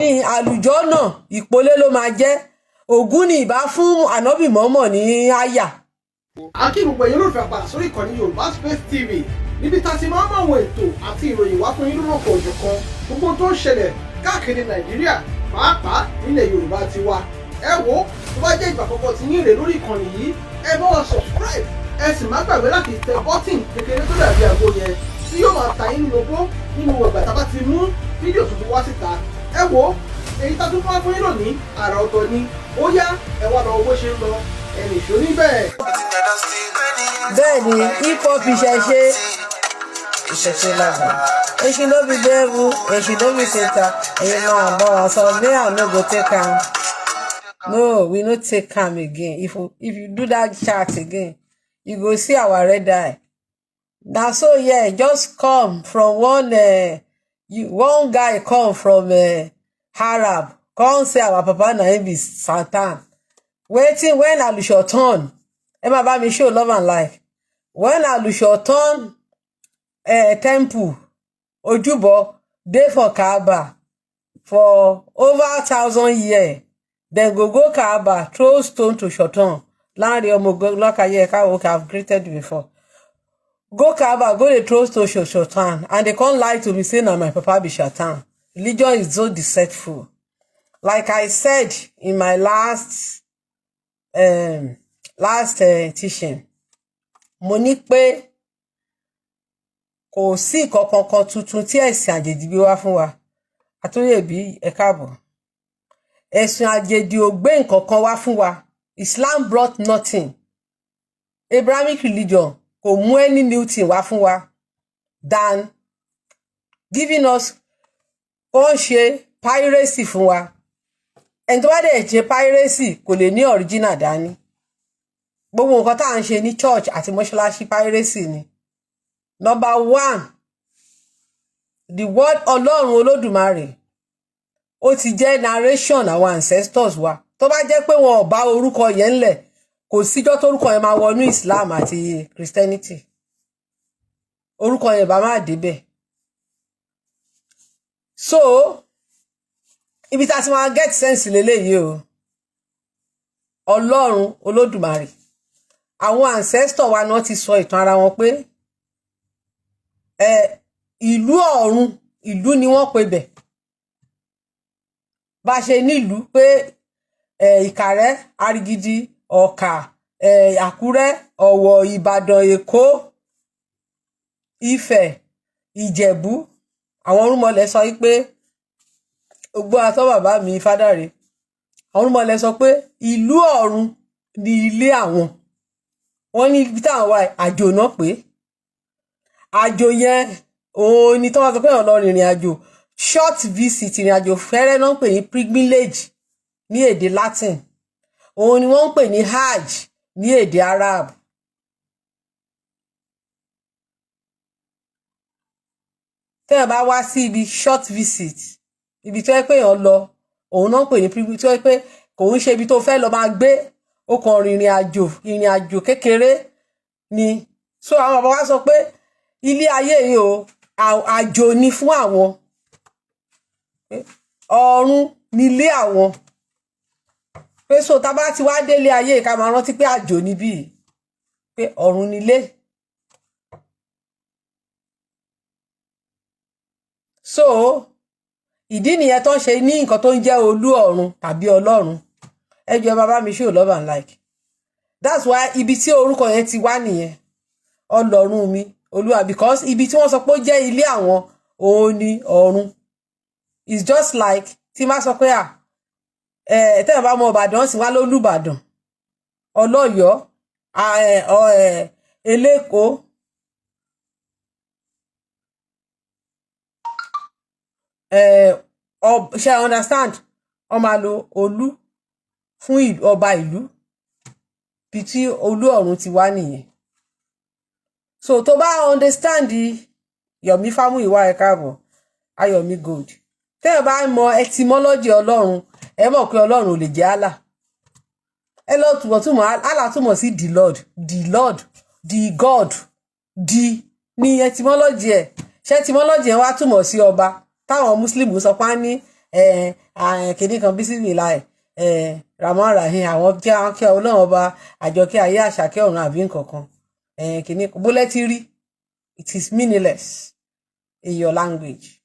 Ní àlùjọ náà, ìpolé ló máa jẹ́. Ògún ni ìbá fún ànábì mọ́mọ́ ní àyà. A kí gbogbo ẹ̀yin olólùfẹ́ padà sórí ìkànnì Yorùbá Space TV, níbi tá a ti máa ń mú àwọn ètò àti ìròyìn wá fún yín lórúkọ òjọ̀kan, gbogbo tó ń ṣẹlẹ̀ káàkiri Nàìjíríà, pàápàá nílẹ̀ Yorùbá ti wa. Ẹ wo, tó bá jẹ́ ìgbà àkọ́kọ́ tí yín rè lórí ìkànnì yìí, ẹ bá wa subscribe, ẹ sì má gbàgbé láti tẹ button kékeré tó dàbí àgbo yẹn, tí yóò máa ta yín lóbó nínú ìgbà tá a bá ti mú fídíò tuntun wá síta. Ẹ wo, èyí tá a tún fún yín lónìí, àrà ọ̀tọ̀ ni. Ó yá, ẹ wá lọ bó ṣe ń lọ, ẹ nìṣó níbẹ̀. Bẹ́ẹ̀ ni, hip hop, ìṣẹ̀ṣe, ìṣẹ̀ṣe làgbà. Èṣù no be devil, èṣù no be Satan. Èyí máa bọ̀ wá sọ, me, I no go take am. No, we no take am again. If you do that chat again, you go see our red eye. Na so, yeah, just come from one you, one guy come from Arab, come say our papa na him be Satan. Wetin? When Alushotan, ẹ máa bá mi show love and like. When Alushotan temple Ojúbọ dey for Kaaba for over 1,000 years, dem go go Kaaba, throw stone to Shotan. Lanre ọmọ Lọ́kàyé, ẹ̀ka okay, I've greeted you before. Go Kaaba, go dey throw stone to Shotan, and they come lie to me say na my papa be Shatan. Religion is so deceitful. Like I said in my last teaching, mo ní pé kò sí nǹkan kankan tuntun tí ẹ̀sìn àjèjì gbé wá fún wa. Àtúnyẹ̀bí, ẹ káàbọ̀. Ẹ̀sìn àjèjì ò gbé nǹkan kan wá fún wa. Islam brought nothing. Abrahamic religion kò mú any new thing wá fún wa than giving us, ó ń ṣe piracy fún wa. Ẹni tó bá dẹ̀ ṣe piracy kò lè ní original dání. Gbogbo nǹkan tá à ń ṣe ní church àti mọ́ṣáláṣí, piracy ni. Number one, the word Ọlọ́run Olódùmarè, ó ti jẹ́ narration àwọn ancestors wa. Tó bá jẹ́ pé wọn ò bá orúkọ yẹn ńlẹ̀, kò síjọ́ tórúkọ yẹn máa wọnú Islam àti Christianity. Orúkọ yẹn bá má débẹ̀. So ibi tá a ti máa get sense lélẹ́yìí o. Ọlọ́run Olódùmarè, àwọn ancestor wa ni wọ́n ti sọ ìtàn ara wọn pé ẹ ìlú ọ̀run, ìlú ni wọ́n pe bẹ̀. Bá a ṣe nílùú pé Ìkàrẹ́, Arigidi, Ọ̀kà, Àkúrẹ́, Ọ̀wọ̀, Ìbàdàn, Èkó, Ifẹ̀, Ìjẹ̀bú. Àwọn orúnmọlẹ̀ sọ pé ògbó atọ́ bàbá mi fádàrẹ. Àwọn orúnmọlẹ̀ sọ pé ìlú ọ̀run ni ilé àwọn. Wọ́n ní ibi táwọn wà, àjò náà, pé àjò yẹn òun ni tó wá sọ pé èèyàn lọ rìnrìn àjò, short visit, ìrìn àjò fẹ́rẹ́ náà ń pè ní pilgrimage ní èdè Latin. Òun ni wọ́n ń pè ní hajj ní èdè Arab. Téèyàn bá wá sí ibi short visit, ibi tó yẹ pé èèyàn lọ, òun náà ń pè ní pilgrimage, tó yẹ pé kò ń ṣe ibi tó fẹ́ lọ máa gbé, ó kàn rìnrìn àjò, ìrìn àjò kékeré ni. So àwọn bàbá wa sọ pé ilé ayé yìí o, àjò ni fún àwọn, ọ̀run nílé àwọn, pé so tá a bá ti wá délé ayé, ká máa rántí pé àjò níbí, pé ọ̀run nílé. So ìdí nìyẹn tó ń ṣe ní nǹkan tó ń jẹ́ olú ọ̀run tàbí Ọlọ́run. Ẹ jọ̀ọ́, bàbá mi show love and like. That's why ibi tí orúkọ yẹn ti wá nìyẹn, Ọlọ́run mi, Olúwa, because ibi tí wọ́n sọ pé ó jẹ́ ilé àwọn, òun ni ọ̀run. It's just like tí má sọ pé à ẹ tẹ́lẹ̀ bá mọ Ìbàdàn sì wá lólùbàdàn, ọlọ́yọ̀ọ́, eléko, ṣe understand? Wọ́n máa lo olú fún ọba ìlú. Bí tí olú ọ̀run ti wá nìyẹn. So tó bá understand, Yomi Fámúyìwá, ẹ káàbọ̀. Ayọ̀mí Gold, tẹ́yọ̀ bá mọ etymology Ọlọ́run, ẹ mọ̀ pé Ọlọ́run ò lè jẹ́ Allah. Ẹ lọ túmọ̀ túmọ̀ Allah, túmọ̀ sí the Lord, the Lord, the God. The ní etymology ẹ̀. Ṣé etymology ẹ̀ wá túmọ̀ sí ọba táwọn Muslim sọ pé á ní Kìnnì kan, bísímìláì Rahman Rahim, àwọn kí àwọn kí Ọlọ́run Ọba àjọkẹ́ ayé, àṣàkẹ́ ọ̀run, àbí nǹkan kan kìnnì bólẹ́tì rí. It is meaningless in your language.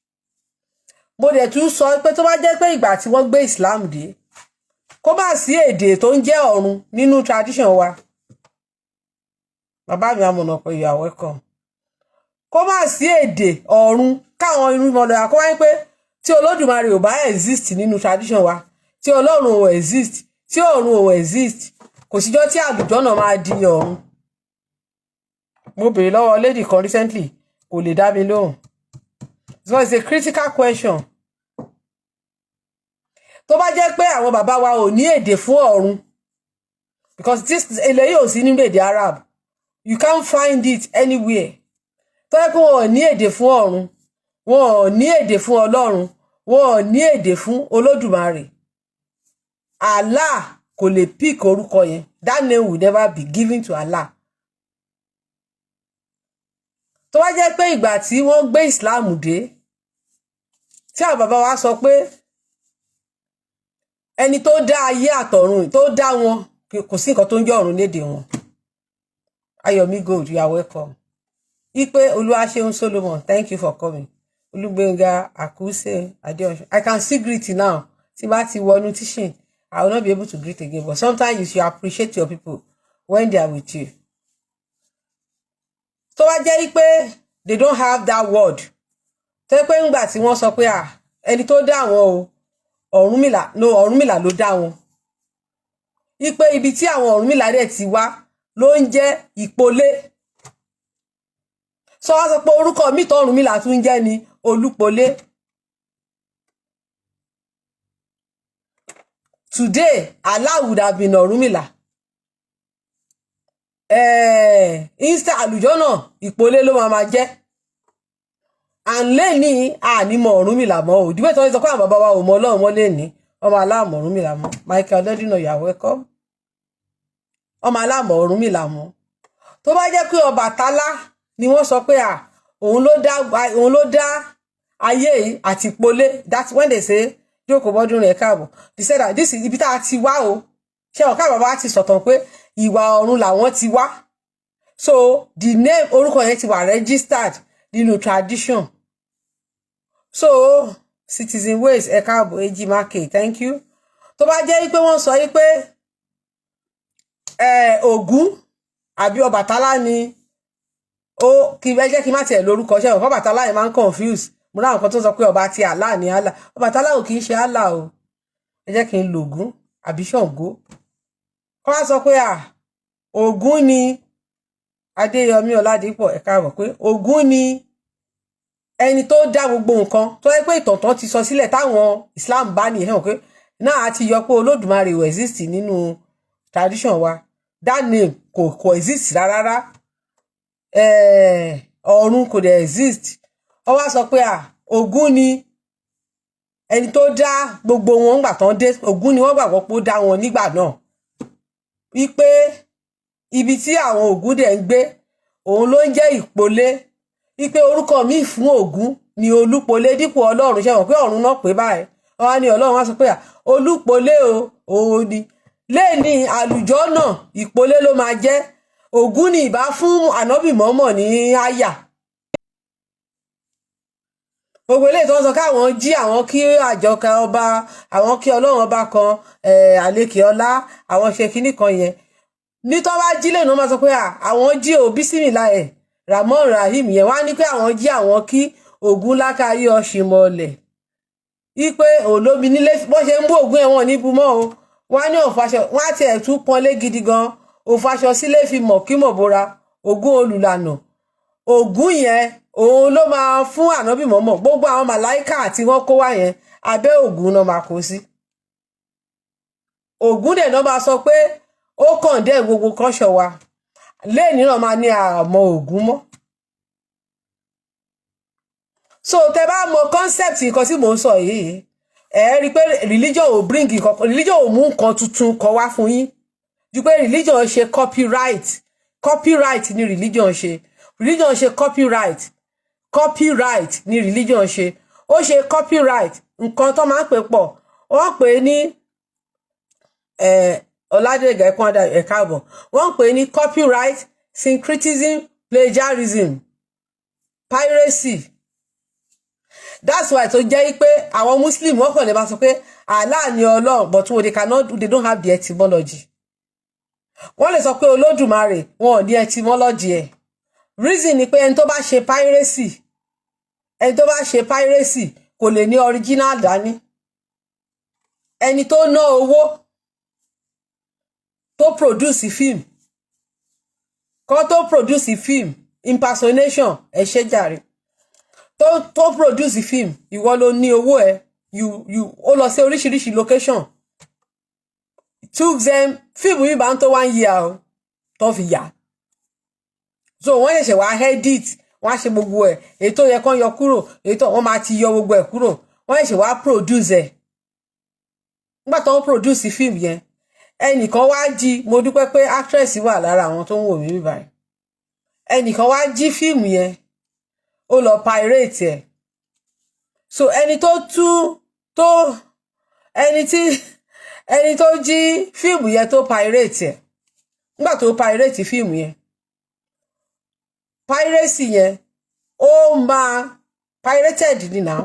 Mo dẹ̀ tún sọ pé tó bá jẹ́ pé ìgbà tí wọ́n gbé Islam dé, kó má sí èdè tó ń jẹ́ ọ̀run nínú tradition wa. Bàbá mi amọ̀nà pé you are welcome. Kó má sí èdè ọ̀run, káwọn irúnmọlẹ̀ kó wáyé pé tí Olódùmarè ò bá exist nínú tradition wa, tí Ọlọ́run ò exist, tí ọ̀run ò exist, kò síjọ́ tí àlùjọ́nà máa di ọ̀run. Mo béèrè lọ́wọ́ lady kan recently, kò lè dá mi lóhùn. So it's a critical question. Tó bá jẹ́ pé àwọn bàbá wa ò ní èdè fún ọ̀run, because this eléyìí ò sí nínú èdè Arab, you can't find it anywhere. Tó yẹ pé wọn ò ní èdè fún ọ̀run, wọn ò ní èdè fún Ọlọ́run, wọn ò ní èdè fún Olódùmarè, Allah kò lè pick orúkọ yẹn. That name will never be given to Allah. Tó bá jẹ́ pé ìgbà tí wọ́n gbé Islam dé, tí àwọn bàbá wa sọ pé ẹni tó dá ayé àtọ̀run, tó dá wọn, kò sí nǹkan tó ń jẹ́ ọ̀run lédè wọn. Ayọ̀mí Gold, you are welcome. Ipe Olúwaṣeun Solomon, thank you for coming. Olúgbénga Àkúṣe Adéọ̀sùn, I can see greet now. Tí bá ti wọnú teaching, I will not be able to greet again, but sometimes you should appreciate your people when they are with you. Tó bá jẹ́ pé they don't have that word, tó yẹ pé ńgbà tí wọ́n sọ pé à ẹni tó dá àwọn o, Ọ̀rúnmìlà no, Ọ̀rúnmìlà ló dá wọn, wípé ibi tí àwọn Ọ̀rúnmìlà dẹ̀ ti wá ló ń jẹ́ Ìpolé, sọ wá sọ pé orúkọ mi tó Ọ̀rúnmìlà tún ń jẹ́ ni Olúpolé. Today Allah would have been Ọ̀rúnmìlà. Instead, àlùjọ́nà Ìpolé ló máa máa jẹ́. And lẹ́ni ànímọ̀ Ọ̀rúnmìlà mọ́ o. Ìdíwẹ́ tí wọ́n sọ pé àwọn bàbá wa ò mọ Ọlọ́run mọ́ lẹ́ni, ọmọ aláàmọ̀ Ọ̀rúnmìlà mọ́. Michael Ọdẹ́dínà, you are welcome. Ọmọ aláàmọ̀ Ọ̀rúnmìlà mọ́. Tó bá jẹ́ pé Ọbàtálá ni wọ́n sọ pé à òun ló dá ayé àti Ìpolé, that's when they say jókòó bọ́dún rẹ̀ káàbọ̀. They said that this is ibi tá a ti wá o. Ṣé ọ̀ká bàbá ti sọ̀tàn pé ìwà ọ̀run làwọn ti wá? So the name, orúkọ yẹn ti wà registered nínú tradition. So Citizen Ways, ẹ káàbọ̀. Eji Market, thank you. Tó bá jẹ́ pé wọ́n sọ pé Ògún àbí Ọbàtálá ni ó kí ẹ jẹ́ kí n má tiẹ̀ lórúkọ ṣe ọ̀kọ́ Ọbàtálá yẹn máa ń confuse. Mo láwọn kan tó sọ pé ọba ti Allah ní Allah. Ọbàtálá ò kì í ṣe Allah o. Ẹ jẹ́ kí n lo Ògún àbí Ṣàngó. Kọ́ wá sọ pé à Ògún ni. Adéyọmí Ọládípọ̀, ẹ káàbọ̀. Pé Ògún ni ẹni tó dá gbogbo nǹkan, tó yẹ pé ìtàn tán ti sọ sílẹ̀ táwọn Islam bá nìyẹn hàn pé náà a ti yọ pé Olódùmarè ò exist nínú tradition wa. That name kò exist rárá. Ọ̀run kò dẹ̀ exist. Wọ́n wá sọ pé à Ògún ni ẹni tó dá gbogbo wọn ńgbà tán dé. Ògún ni wọ́n gbàgbọ́ pé ó dá wọn nígbà náà, wípé ibi tí àwọn Ògún dẹ̀ ń gbé, òun ló ń jẹ́ Ìpolé, wípé orúkọ míì fún Ògún ni Olúpolé dípò Ọlọ́run. Ṣe wọ́n pé ọ̀run náà pé báyìí, wọ́n á ní Ọlọ́run, wá sọ pé Olúpolé o, òun ni lẹ́ẹ̀ni àlùjọ náà, Ìpolé ló máa jẹ́. Ògún ni ìbá fún ànábì mọ́mọ́ ní àyà. Gbogbo eléyìí tó ń sọ káwọn jí, àwọn kí àjọkà ọba, àwọn kí Ọlọ́run ọba kan, àlekè ọlá, àwọn ṣe kinní kan yẹn ní tó bá jí lẹ́nu, máa sọ pé àwọn jí ò bísímìlà ẹ̀ Ramon Rahim yẹn, wá ní pé àwọn jí, àwọn kí Ògún lákàáyé ọ̀ṣìmọ̀lẹ̀, wípé olómi nílé. Bó ṣe ń bú Ògún ẹ̀, wọ́n ní bu mọ́ o. Wọ́n á ní òfàṣọ, wọ́n á tiẹ̀ tún pọ́nlé gidi gan, òfàṣọ sílé fi mọ̀ kí mọ̀ bóra. Ògún olùlànà, Ògún yẹn, òun ló máa fún ànábì mọ́mọ́. Gbogbo àwọn màláìkà tí wọ́n kó wá yẹn, abẹ́ Ògún náà máa kó sí. Ògún dẹ̀ náà máa sọ pé ó kàn dẹ́ gbogbo kọ́ṣọ̀ wa lẹ́ẹ̀ni náà máa ní àmọ́ Ògún mọ́. So tẹ bá mọ concept nǹkan tí mò ń sọ yìí, ẹ rí i pé religion ò bring nǹkan, religion ò mú nǹkan tuntun kan wá fún yín ju pé religion ṣe copyright. Copyright ni religion ṣe. Religion ṣe copyright. Copyright ni religion ṣe. Ó ṣe copyright. Nǹkan tó máa ń pè pọ̀, wọ́n pè é ní Ọ̀làdẹ̀gà ẹ̀kún ẹ̀ka àbọ̀, wọ́n pè é ní copyright, syncretism, plagiarism, piracy. That's why tó jẹ́ pé àwọn Muslim, wọ́n kàn lè máa sọ pé Allah ni Ọlọ́run, but they cannot, they don't have the etymology. Wọ́n lè sọ pé Olódùmarè, wọn ò ní etymology ẹ̀. Reason ni pé ẹni tó bá ṣe piracy, ẹni tó bá ṣe piracy kò lè ní original dání. Ẹni tó ná owó tó produce film kan, tó produce film impersonation, ẹ ṣe jàre, tó produce film, ìwọ ló ní owó ẹ. You ó lọ sí oríṣiríṣi location, took them, fíìmù yìí bá ń tó one year o tó fi yà. So wọ́n ṣẹ̀ṣẹ̀ wá edit, wọ́n á ṣe gbogbo ẹ̀, èyí tó yẹ kán yọ kúrò, èyí tó wọ́n máa ti yọ gbogbo ẹ̀ kúrò, wọ́n ṣẹ̀ṣẹ̀ wá produce ẹ̀. Nígbà tó ń produce fíìmù yẹn, ẹnìkan wá jí. Mo dúpẹ́ pé actress wà lára àwọn tó ń wò mí báyìí. Ẹnìkan wá jí fíìmù yẹn, ó lọ pirate ẹ̀. So ẹni tó tú tó ẹni tí ẹni tó jí fíìmù yẹn, tó pirate ẹ̀, nígbà tó pirate fíìmù yẹn, piracy yẹn, ó máa pirated ni now.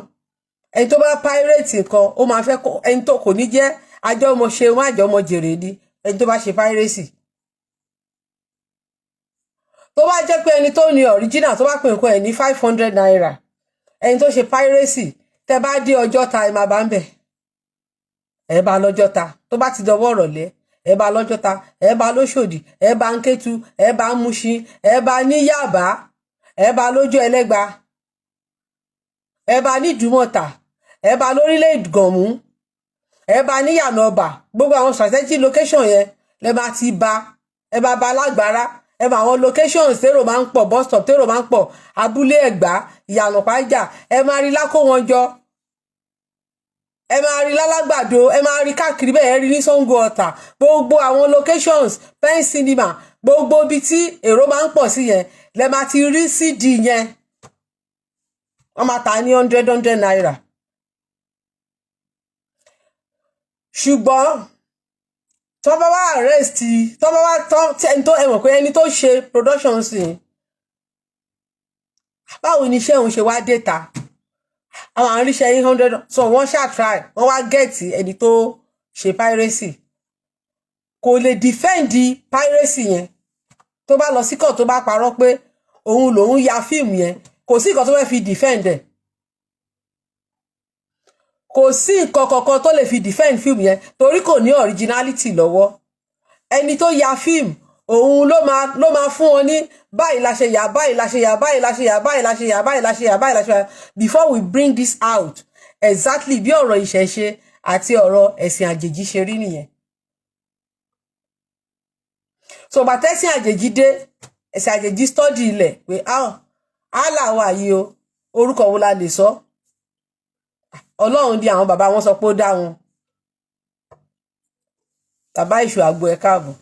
Ẹni tó bá pirate nǹkan, ó máa fẹ́ kó ẹni tó kò ní jẹ́ àjọmọṣe wọn, àjọmọjèrè ni ẹni tó bá ṣe piracy. Tó bá jẹ́ pé ẹni tó ní original, tó bá pè nǹkan ẹ̀ ní ₦500, ẹni tó ṣe piracy, tẹ́ bá dé Ọjọ́ta, ẹ máa bá ń bẹ̀, ẹ bá lọ́jọ́ta. Tó bá ti dọwọ́ ọ̀rọ̀lẹ́, ẹ bá lọ́jọ́ta, ẹ bá lóṣòdì, ẹ bá ń Kétu, ẹ bá ń Mushin, ẹ bá ní Yàbá, ẹ bá lójú Ẹlẹ́gba, ẹ bá ní Ìdúmọ̀tà, ẹ bá lórílẹ̀ Ìgànmú, ẹ bá níyànà ọba. Gbogbo àwọn strategic location yẹn lẹ máa ti bá. Ẹ bá bá lágbára, ẹ mọ àwọn locations tèrò máa ń pọ̀, bus stop tèrò máa ń pọ̀, Abúlé Ẹ̀gbá, Ìyànà Pàjá, ẹ máa rí lákó wọn jọ, ẹ máa rí lálágbàdo, ẹ máa rí káàkiri bẹ́ẹ̀, ẹ rí ní Ṣàngó Ọ̀tà, gbogbo àwọn locations, Pen Cinema, gbogbo ibi tí èrò máa ń pọ̀ sí yẹn lẹ máa ti rí CD yẹn. Wọ́n máa tà ní hundred hundred naira. Ṣùgbọ́n tó bá wá arrest, tó bá wá tán, ẹni tó, ẹ mọ̀ pé ẹni tó ṣe production sí, báwo ni iṣẹ́ òun ṣe wá dé ta àwọn àríṣẹ́ yín hundred? So wọ́n ṣáà try, wọ́n wá get ẹni tó ṣe piracy. Kò lè defend piracy yẹn. Tó bá lọ sí court, tó bá parọ́ pé òun lòun ya fíìmù yẹn, kò sí nǹkan tó fẹ́ fi defend ẹ̀. Kò sí nǹkan kankan tó lè fi defend fíìmù yẹn, torí kò ní originality lọ́wọ́. Ẹni tó ya fíìmù, òun ló máa fún wọn ní báyìí la ṣe yà, báyìí la ṣe yà, báyìí la ṣe yà, báyìí la ṣe yà, báyìí la ṣe yà, báyìí la ṣe yà, before we bring this out. Exactly bí ọ̀rọ̀ ìṣẹ̀ṣe àti ọ̀rọ̀ ẹ̀sìn àjèjì ṣe rí nìyẹn. So bàtẹ́sìn àjèjì dé, ẹ̀sìn àjèjì study ilẹ̀ pé Allah wà yìí o, orúkọ wo la lè sọ? Ọlọ́run di àwọn bàbá wọn sọ pé ó dá wọn. Bàbá ìṣù àgbo, ẹ káàbọ̀,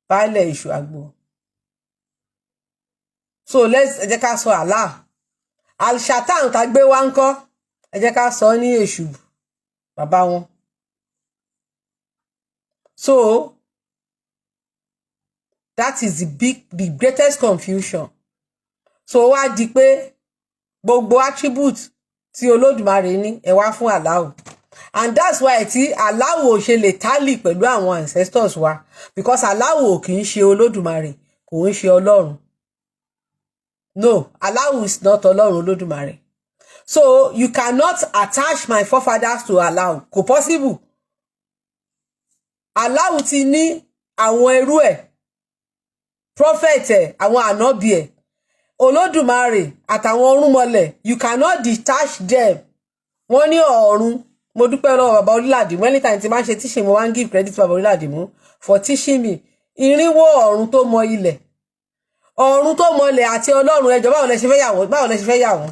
baálẹ̀ ìṣù àgbo. So let's, ẹ jẹ́ ká sọ Allah Al-Shatan tá gbé wá ń kọ́, ẹ jẹ́ ká sọ ní èṣù bàbá wọn. So that is the greatest confusion. So wá di pé gbogbo attribute tí Olódùmarè ní, ẹ wá fún Allah, and that's why tí Allah ò ṣe lè tally pẹ̀lú àwọn ancestors wa, because Allah ò kì í ṣe Olódùmarè, kò ń ṣe Ọlọ́run. No, Allah is not Ọlọ́run Olódùmarè. So you cannot attach my forefathers to Allah. Kò possible. Allah ti ní àwọn ẹrú ẹ̀, prophet ẹ̀, àwọn ànábì ẹ̀, Olódùmarè àtàwọn ọ̀rúnmọlẹ̀. You cannot detach them. Wọ́n ní ọ̀run. Mo dúpẹ́ lọ́wọ́ bàbá Orílàdìmú. Anytime tí máa ń ṣe teaching, mo máa ń give credit to bàbá Orílàdìmú for teaching me. 400 ọ̀run tó mọ ilẹ̀, ọ̀run tó mọ ilẹ̀ àti Ọlọ́run, ẹjọ́, báwo lẹ ṣe fẹ́ yà wọ́n? Báwo lẹ ṣe fẹ́ yà wọ́n?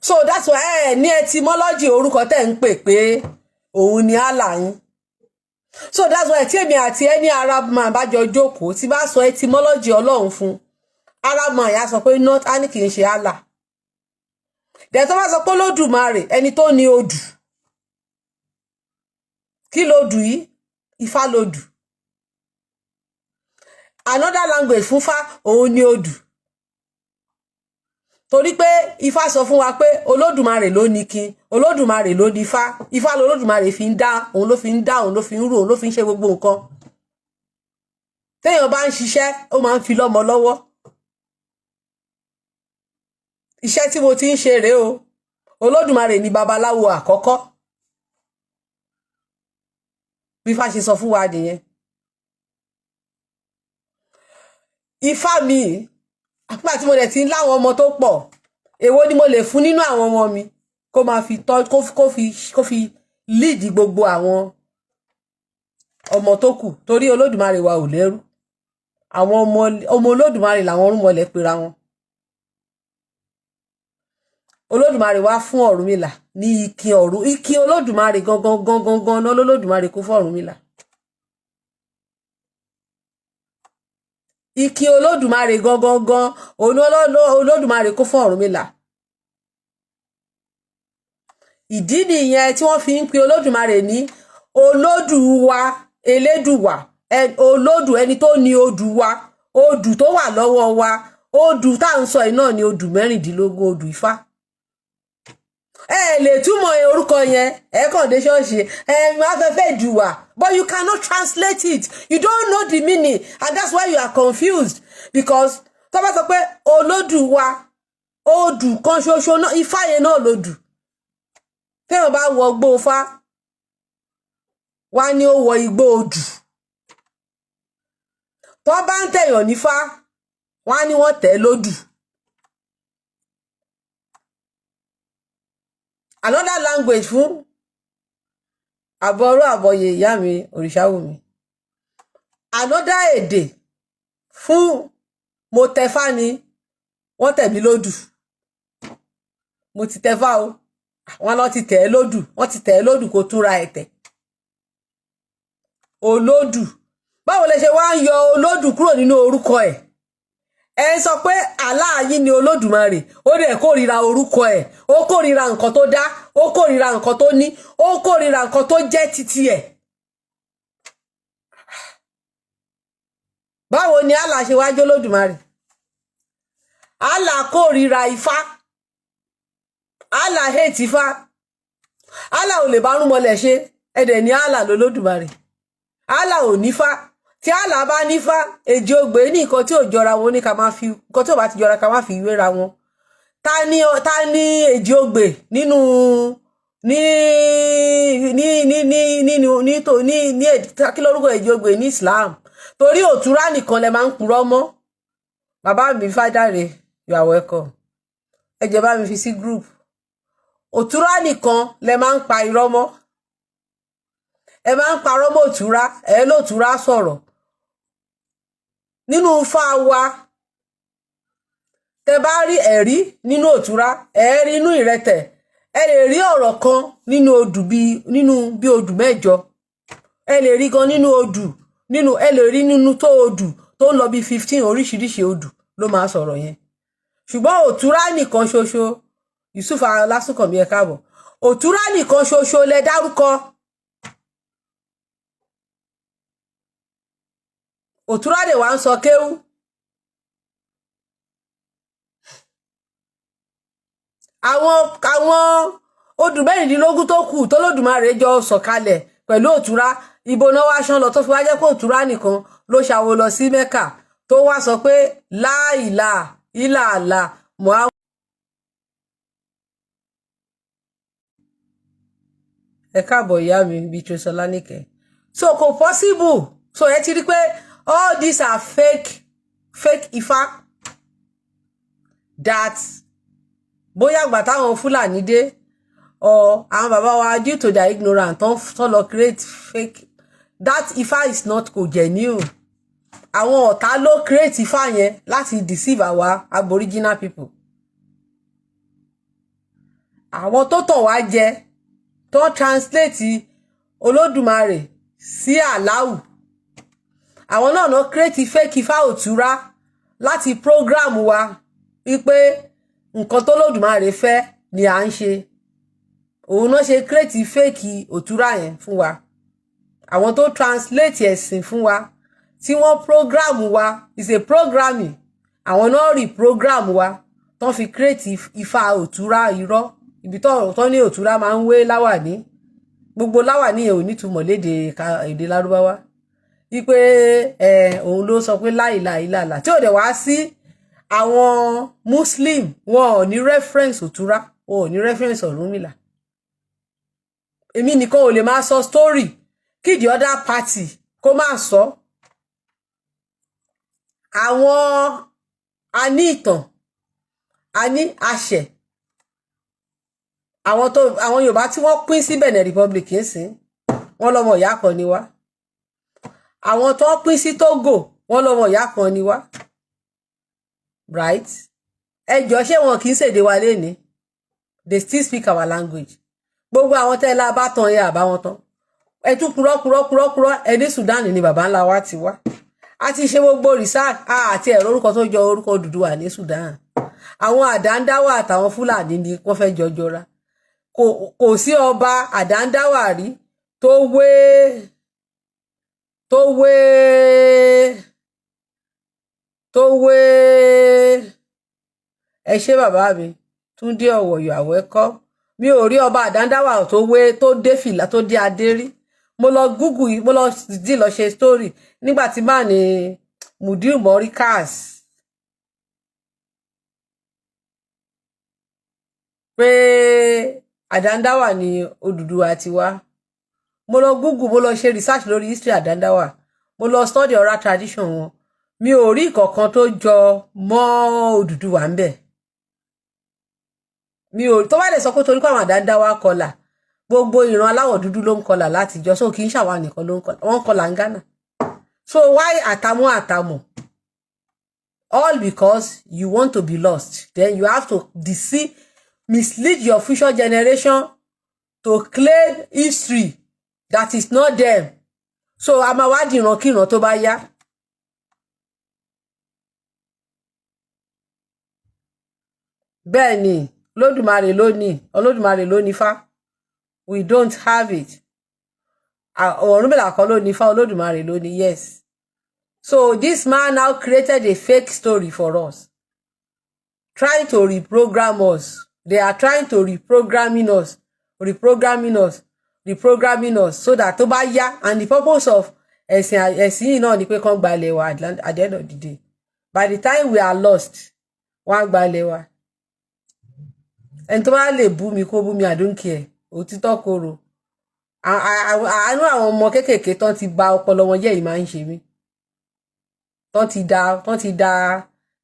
So that's why ẹ ní etymology orúkọ tẹ́ ń pè pé òun ni Allah yín. So that's why tí èmi àti ẹni Arab man bá jọ jókòó, tí bá sọ etymology Ọlọ́run fún Arab man, yà sọ pé not, á ní kì í ṣe Allah. Dẹ̀ tó bá sọ pé Olódùmarè, ẹni tó ní odù, kí lodù yìí? Ifá lodù. Another language fún Fá òun ni odù, torí pé Ifá sọ fún wa pé Olódùmarè ló ní kin, Olódùmarè ló ní Ifá. Ifá lolódùmarè fi ń dá, òun ló fi ń dá, òun ló fi ń rò, òun ló fi ń ṣe gbogbo nǹkan. Téèyàn bá ń ṣiṣẹ́, ó máa ń fi lọ́mọ lọ́wọ́. Iṣẹ́ tí mo ti ń ṣe rèé o. Olódùmarè ní babaláwo àkọ́kọ́, bí Ifá ṣe sọ fún wa nìyẹn. Ifá mi, àpá tí mo dẹ̀ ti ń láwọn ọmọ tó pọ̀, èwo ni mo lè fún nínú àwọn ọmọ mi kó máa fi tọ́, kó fi lead gbogbo àwọn ọmọ tó kù? Torí Olódùmarè wa ò lẹ́rú. Àwọn ọmọ ọmọ Olódùmarè làwọn irúnmọlẹ̀ pera wọn. Olódùmarè wá fún Ọ̀rúnmìlà ní ikin ọ̀run, ikin Olódùmarè gangan gangan gan náà lolódùmarè kó fún Ọ̀rúnmìlà. Ikin Olódùmarè gangan gan òun Olódùmarè kó fún Ọ̀rúnmìlà. Ìdí nìyẹn tí wọ́n fi ń pe Olódùmarè ní Olódùwa, Elédùwà, Olódù, ẹni tó ní odù wa, odù tó wà lọ́wọ́ wa. Odù tá à ń sọ yìí náà ni odù 16, odù Ifá. Ẹ lè túmọ̀ orúkọ yẹn, ẹ kàn dé ṣọ́ọ̀ṣì, ẹ máa fẹ́ fẹ́ jùwà, but you cannot translate it. You don't know the meaning, and that's why you are confused, because tó bá sọ pé Olódùwa, odù kan ṣoṣo náà, Ifá yẹn náà lodù. Téèyàn bá wọ igbó Ifá wá ní ó wọ igbó odù. Tó bá ń tẹ̀yàn nífá, wọ́n á ní wọ́n tẹ̀ lódù. Another language fún àbọ̀rọ̀ àbọ̀yè, ìyá mi òrìṣàwùmí. Another èdè fún mo tẹfá ni wọ́n tẹ̀ mí lódù. Mo ti tẹfá o, wọ́n lọ ti tẹ̀ ẹ́ lódù, wọ́n ti tẹ̀ ẹ́ lódù kó túnra ẹ̀ tẹ̀. Olódù, báwo lẹ ṣe wá ń yọ olódù kúrò nínú orúkọ ẹ̀? Ẹ sọ pé Allah yín ni Olódùmarè, ó dẹ̀ kórìíra orúkọ ẹ̀, ó kórìíra nǹkan tó dá, ó kórìíra nǹkan tó ní, ó kórìíra nǹkan tó jẹ́ titi ẹ̀. Báwo ni Allah ṣe wá jẹ́ Olódùmarè? Allah kórìíra Ifá, Allah hate Ifá, Allah ò lè bá rúmọlẹ̀ ṣe, ẹ̀dẹ̀ ní Allah lolódùmarè. Allah ò nífá. Tí Allah bá nífá, èjì ogbè ní nǹkan tí ò jọra wọn ní ká máa fi nǹkan tí ò bá ti jọra ká máa fi wéra wọn. Ta ni èjì ogbè nínú ní ní ní ní nínú ní tó ní ní kí lórúkọ èjì ogbè ní Islam? Torí òtúrá nìkan lẹ máa ń purọ́ mọ́. Bàbá mi Fádàrẹ, you are welcome. Ẹ jẹ́ bá mi fi sí group. Òtúrá nìkan lẹ máa ń pa irọ́ mọ́. Ẹ máa ń parọ́ mọ́ òtúrá, ẹ lótúrá sọ̀rọ̀ nínú Ifá wa. Tẹ bá rí ẹ̀rí nínú òtúrá, ẹ rí inú ìrẹtẹ̀, ẹ lè rí ọ̀rọ̀ kan nínú odù bíi nínú bí odù 8, ẹ lè rí gan nínú odù nínú, ẹ lè rí nínú tó odù tó ń lọ bí 15 oríṣiríṣi odù ló máa sọ̀rọ̀ yẹn. Ṣùgbọ́n òtúrá nìkan ṣoṣo. Yusuf Ọlásùnkànmí, ẹ káàbọ̀. Òtúrá nìkan ṣoṣo lẹ dárúkọ. Òtúrá dè wá ń sọ kéwú. Àwọn odù 16 tó kù tó lódùmarè jọ sọ̀kalẹ̀ pẹ̀lú òtúrá, ibo náà wá ṣán lọ tó fi wá jẹ́ pé òtúrá nìkan ló ṣàwo lọ sí Mẹ́kà tó wá sọ pé láìlà ìlàlà Muhammad. Ẹ káàbọ̀ ìyá mi Beatrice Ọlánìkẹ́. So kò possible. So ẹ ti rí pé all these are fake Ifá that bóyá àgbà táwọn Fúlàní dé or àwọn bàbá wa, due to their ignorance, tó lọ create fake. That Ifá is not kò genuine. Àwọn ọ̀tá ló create Ifá yẹn láti deceive our aboriginal people. Àwọn tó tàn wá jẹ, tó translate Olódùmarè sí Aláwù, àwọn náà náà create fake Ifá òtúrá láti program wa wípé nǹkan tó Lódùmarè fẹ́ Ni à ń ṣe òun náà ṣe create fake òtúrà yẹn fún wa. Àwọn tó translate ẹ̀sìn fún wa, tí wọ́n program wa, is a programming. Àwọn náà reprogram wa tán fi create ifá òtúrà irọ́, ibi tó ní òtúrà máa ń wé láwàní. Gbogbo láwàní yẹn ò nítumọ̀ lédè èdè Lárúbáwá, wípé ẹ òun ló sọ pé láìláìláìlà tí ò dẹ̀ wá sí. Àwọn Muslim, wọn ò ní reference òtúrá, wọn ò ní reference Ọ̀rúnmìlà. Èmi nìkan ò lè máa sọ story kí the other party kó máa sọ. Àwọn a ní ìtàn, a ní àṣẹ. Àwọn tó àwọn Yorùbá tí wọ́n pín sí Benin Republic ń sìn, wọ́n lọ́mọ ìyá kan ni wá. Àwọn tó pín sí Togo, wọ́n lọ́mọ ìyá kan ni wá, right? Ẹ jọ, ṣé wọn kì í ṣèdè wa lénìí? They still speak our language. Gbogbo àwọn tẹ́lẹ̀ bá tán yẹ àbá wọn tán, ẹ tún purọ́ purọ́ purọ́ purọ́. Ẹ ní Sudan ni baba ńlá wa ti wá. A ti ṣe gbogbo research àti ẹ̀rọ orúkọ tó jọ orúkọ Odùduwà ní Sudan. Àwọn Àdándáwà àtàwọn Fúlàní ni wọ́n fẹ́ jọjọra. Kò sí ọba Àdándáwà rí tó wé. Ẹ ṣé, bàbá mi Túndé Ọ̀wọ̀yọ̀ àwẹ́kọ́. Mi ò rí ọba Àdándáwà tó wé, tó dé fìlà, tó dé adé rí. Mo lọ Google, mo lọ dí lọ ṣe story nígbà tí máà ní Mudir Morikas pé Àdándáwà ní Odùduwà ti wá. Mo lọ Google, mo lọ ṣe research lórí history Àdándáwà, mo lọ study oral tradition wọn. Mi ò rí ìkọ̀kan tó jọ mọ́ Odùduwà ń bẹ̀. Mi ò tó bá lè sọ pé torí pé àwọn Àdándáwà kọlà, gbogbo ìran aláwọ̀ dúdú ló ń kọlà látijọ́, so kì í ṣàwa nìkan ló ń kọlà. Wọ́n ń kọlà ń Ghana. So why àtàmú àtàmọ̀? All because you want to be lost. Then you have to deceive, mislead your future generation to claim history that is not them. So a máa wá dìran kíran tó bá yá. Bẹ́ẹ̀ ni, Olódùmarè ló ní, Olódùmarè ló ní Ifá. We don't have it. Ọ̀rúnmìlà kọ́ ló ní Ifá, Olódùmarè ló ní. Yes, so this man now created a fake story for us, trying to reprogram us. They are trying to reprogramming us, reprogramming us, reprogramming us, so that tó bá yá, and the purpose of ẹ̀sìn yìí náà ni pé kán gba ilẹ̀ wa. At the end of the day, by the time we are lost, wọ́n á gba ilẹ̀ wa. Ẹni tó bá lè bú mi, kó bú mi, I don't care. Òtítọ́ korò. Àánú àwọn ọmọ kéékèèké tán ti bà ọpọlọ wọn jẹ́ yìí máa ń ṣe mí. Tán ti da,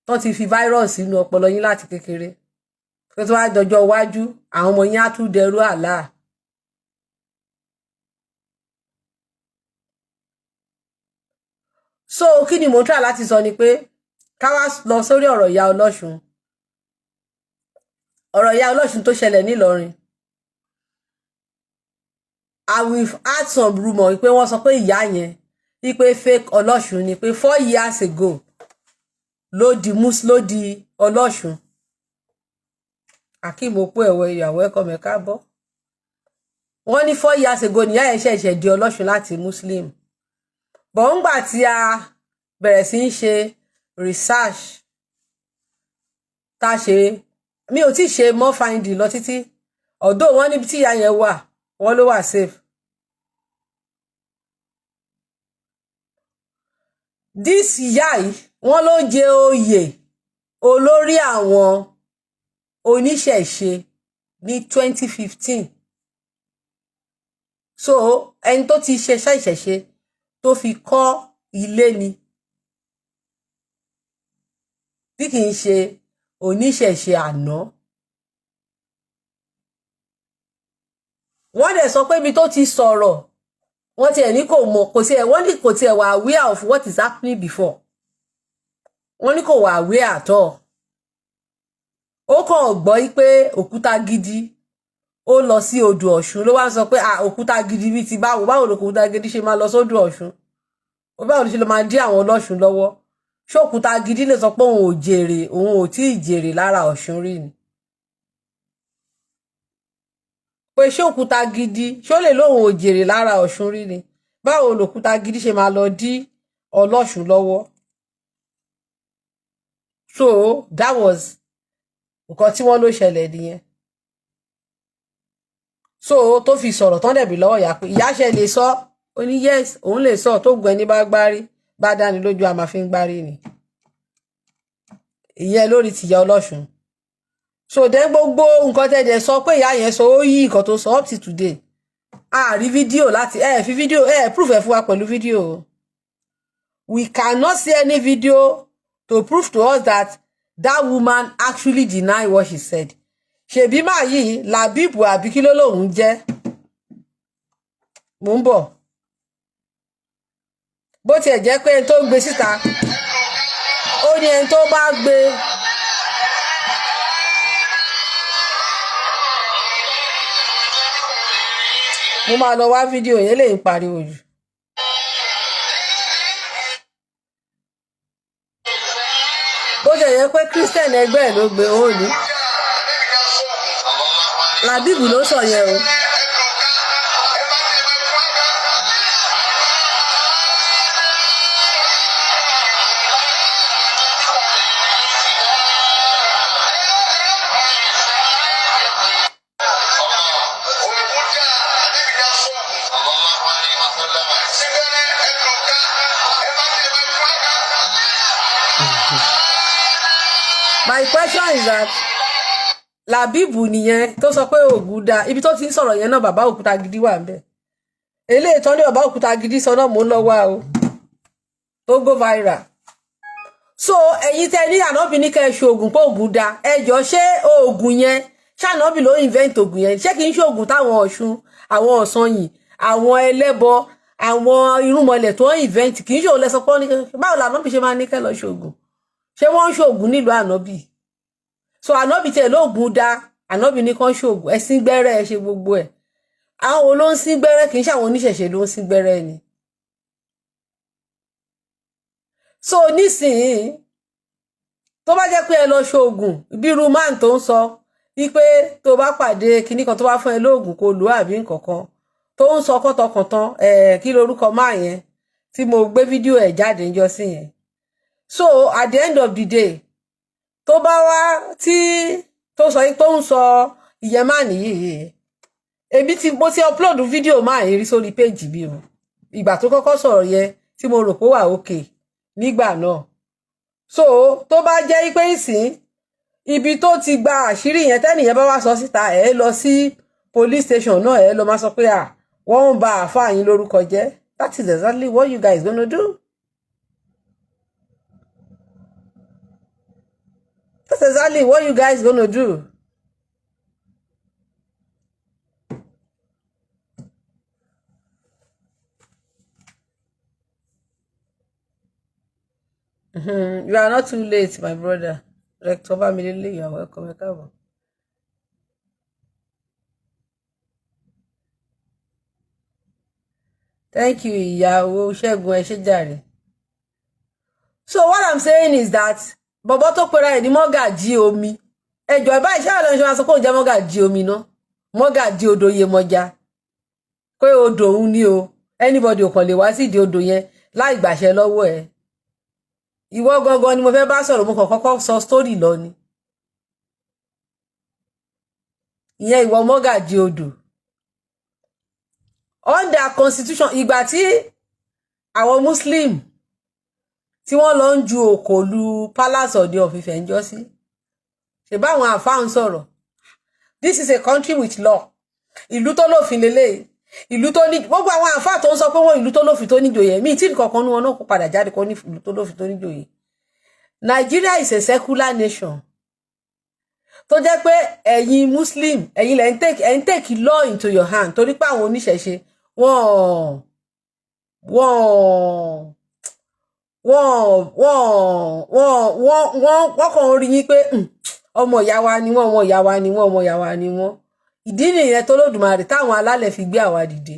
tán ti fi virus sínú ọpọlọ yín láti kékeré, pé tó bá dọjọ́ iwájú, àwọn ọmọ yín á tún dẹrú àlá. So kí ni mò ń try láti sọ ni pé ká wá lọ sórí ọ̀rọ̀ ìyá Ọlọ́ṣun, ọ̀rọ̀ ìyá Ọlọ́ṣun tó ṣẹlẹ̀ nílọrin. I will add some rumour pé wọ́n sọ pé ìyá yẹn, wípé fake Ọlọ́ṣun ni, pé 4 years ago ló di mus ló di Ọlọ́ṣun. Akeem Opó ẹ̀wọ̀ ìyàwó ẹ̀kọ́ mẹ́ka bọ́. Wọ́n ní 4 years ago níyà yẹn ṣẹ̀ṣẹ̀ di Ọlọ́ṣun láti Muslim. But ńgbà tí a bẹ̀rẹ̀ sí í ṣe research tá a ṣe, mi ò tí ì ṣe more finding lọ títí. Although wọ́n níbi tí ìyá yẹn wà, wọ́n ló wà safe. This ìyá yìí, wọ́n ló jẹ oyè olórí àwọn oníṣẹ̀ṣe ní 2015. So ẹni tó ti ṣe iṣẹ́ ìṣẹ̀ṣe tó fi kọ́ ilé ni, tí kì í ṣe oníṣẹ̀ṣe àná. Wọ́n dẹ̀ sọ pé ibi tó ti sọ̀rọ̀, wọ́n tiẹ̀ ní kò mọ̀, kò tiẹ̀, wọ́n ní kò tiẹ̀ wà aware of what is happening before. Wọ́n ní kò wà aware at all. Ó kàn gbọ́ pé òkúta gidi ó lọ sí odò Ọ̀ṣun, ló wá ń sọ pé òkúta gidi bíi ti báwo? Báwo lòkúta gidi ṣe máa lọ sódò Ọ̀ṣun? Báwo ló ṣe lọ máa dí àwọn ọlọ́ṣun lọ́wọ́? Ṣé òkúta gidi lè sọ pé òun ò jèrè, òun ò tí ì jèrè lára Ọ̀ṣun rí ni? Pé ṣé òkúta gidi, ṣó lè lóun ò jèrè lára Ọ̀ṣun rí ni? Báwo lòkúta gidi ṣe máa lọ dí ọlọ́ṣun lọ́wọ́? So that was nǹkan tí wọ́n ló ṣẹlẹ̀ nìyẹn. So tó fi sọ̀rọ̀ tán dẹ̀bi lọ́wọ́ ìyá pé ìyá ṣe lè sọ, ó ní yes, òun lè sọ. Tó gun ẹni bá gbárí bá dáni lójú, a máa fi ń gbárí ni. Ìyẹn lórí tìyá ọlọ́ṣun. So then, gbogbo nǹkan tẹ́ dẹ̀ sọ pé ìyá yẹn sọ, ó yí nǹkan tó sọ. Up to today, a rí fídíò láti ẹ fi fídíò ẹ proof ẹ fún wa pẹ̀lú fídíò. We cannot see any video to prove to us that that woman actually deny what she said. Ṣèbí máa yìí làbíbù àbí kí ló lóun jẹ́? Mò ń bọ̀. Bó tiẹ̀ jẹ́ pé ẹni tó gbé síta, ó ní ẹni tó bá gbé. Mo máa lọ wá fídíò yẹn, lè ń pariwo jù. Bó tiẹ̀ jẹ́ pé Christian ẹgbẹ́ ẹ̀ ló gbé, ó ní Làbíbù ló sọ yẹn o. My question is that Làbíbù nìyẹn tó sọ pé ògùn da. Ibi tó ti ń sọ̀rọ̀ yẹn náà, bàbá òkúta gidi wà ńbẹ̀. Eléyìí tán ní bàbá òkúta gidi sọ náà, mò ń lọ wá o, tó go viral. So ẹ̀yin tẹ́ ní ànábì ní kẹ́ ẹ ṣe oògùn, pé ògùn da, ẹ jọ, ṣé oògùn yẹn, ṣànábì ló invent oògùn yẹn? Ṣé kì í ṣe oògùn táwọn Ọ̀ṣun, àwọn Ọ̀sanyìn, àwọn ẹlẹ́bọ, àwọn irúnmọlẹ̀ tó ń invent? Kì í ṣe òun lẹsọ pé báwo lànábì ṣe máa ní kẹ́ lọ ṣe oògùn? Ṣé wọ́n ń ṣoògùn nílùú ànábì? So ànábì tiẹ̀ lóògùn da, ànábì ní kán ṣoògùn, ẹ sín gbẹ́rẹ́, ẹ ṣe gbogbo ẹ̀. Àwọn wo ló ń sín gbẹ́rẹ́? Kì í ṣe àwọn oníṣẹ̀ṣe ló ń sín gbẹ́rẹ́ ni? So nísìnyí, tó bá jẹ́ pé ẹ lọ ṣoògùn, bí irú man tó ń sọ wípé tó bá pàdé kinní kan, tó bá fún ẹ lóògùn kó lò, àbí nǹkan kan tó ń sọ kọ́tọkàntán ẹ̀, kí lorúkọ máa yẹn tí mo gbé fídíò ẹ̀ jáde níjọ́ sí yẹn? So at the end of the day, tó bá wá tí tó sọ tó ń sọ ìyẹn máa nìyí, èmi tí mo ti upload fídíò máa yẹn rí sórí péjì mi o, ìgbà tó kọ́kọ́ sọ̀rọ̀ yẹn, tí mo rò pé wà òkè nígbà náà. So tó bá jẹ́ pé ìsìn ibi tó ti gba àṣírí yẹn, tẹ́nìyẹn bá wá sọ síta, ẹ̀ lọ sí police station náà, ẹ̀ lọ máa sọ pé à wọ́n ń ba àáfàá yín lórúkọ jẹ́. That is exactly what you guys gonna do. That's exactly what you guys gonna do. You are not too late, my brother. Rector Bamidele, you are welcome. Ẹ káàbọ̀. Thank you, ìyàwó Ṣẹ́gun, ẹ ṣé jàre. So what I'm saying is that bọ̀bọ̀ tó pera ẹ̀ ní mọ́gàjí omi, ẹjọ́ ẹ̀ báyìí, ṣáà lọ́nà ṣe máa sọ pé òun jẹ́ mọ́gàjí omi náà, mọ́gàjí odò Yemọja, pé odò òun ni o, anybody ò kàn lè wá sídìí odò yẹn láì gbàṣẹ lọ́wọ́ ẹ̀. Ìwọ gangan ni mo fẹ́ bá sọ̀rọ̀. Mo kàn kọ́kọ́ sọ story lọ ni ìyẹn. Ìwọ mọ́gàjí odò, under constitution, ìgbà tí àwọn Muslim tí wọ́n lọ ń ju òkò lu palace Ọọ̀ni of Ifẹ̀ ń jọ́ sí, ṣe báwọn àfáà ń sọ̀rọ̀? This is a country with law. Ìlú tó lófin lélẹ́yìí, ìlú tó ní gbogbo àwọn àfáà tó ń sọ pé wọ́n ìlú tó lófin tó níjòyè míì tí nǹkan ní wọn náà kó padà jáde kó ní ìlú tó lófin tó níjòyè. Nigeria is a secular nation tó jẹ́ pé ẹ̀yin Muslim, ẹ̀yin lẹ̀ ń take law into your hand, torí pé àwọn oníṣẹ̀ṣe wọ́n kàn ń rí yín pé ọmọ ìyá wa ni wọ́n, ọmọ ìyá wa ni wọ́n, ọmọ ìyá wa ni wọ́n. Ìdí nìyẹn tó lódùmarè táwọn alálẹ̀ fi gbé àwa dìde.